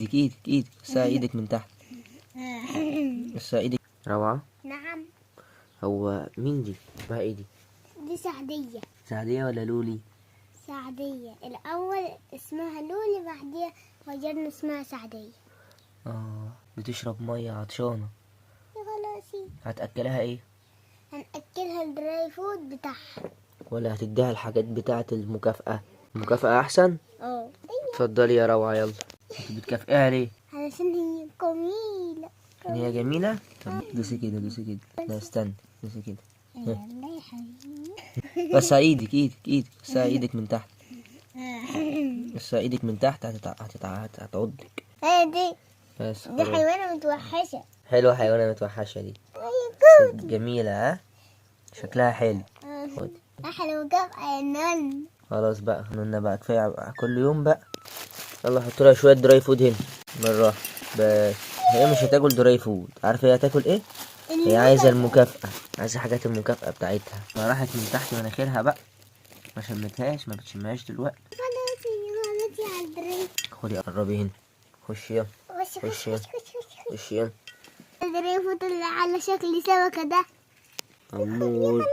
ايدك ايدك ايدك، بس ايدك من تحت، بس ايدك. روعة. نعم. هو مين دي؟ اسمها ايه دي؟ دي سعدية. سعدية ولا لولي؟ سعدية الأول اسمها لولي، بعديها غيرنا اسمها سعدية. بتشرب مية، عطشانة. يا خلاصي. هتأكلها ايه؟ هنأكلها ال dry food بتاعها. ولا هتديها الحاجات بتاعة المكافأة؟ المكافأة أحسن؟ اه. اتفضلي يا روعة، يلا. انت بتكافئيها ليه؟ علشان هي جميلة. عشان هي جميلة؟ طب دوسي كده، دوسي كده. لا استنى، دوسي كده. يلا يا حبيبي. بس ايدك ايدك ايدك، بس ايدك من تحت، بس ايدك من تحت، هتعضك. ايه دي؟ بس دي خلاص. حيوانة متوحشة. حلوة، حيوانة متوحشة دي. أيوة. بس جميلة، ها؟ شكلها حلو. خدي. أحلى مكافأة يا نون. خلاص بقى نونا بقى، كفاية بقى كل يوم بقى. يلا حط لها شوية dry food هنا بالراحة. بس هي مش هتاكل dry food، عارفة هي هتاكل ايه؟ هي عايزة المكافأة، عايزة حاجات المكافأة بتاعتها. فراحت من تحت مناخيرها بقى، ما شمتهاش، ما بتشمهاش دلوقتي. خلاصي خلاصي على ال dry. خدي قربي هنا، خشي يلا. خش خش خشي يلا. خش خش خش. خشي يلا. ال dry food اللي على شكل سمكة ده. أمور.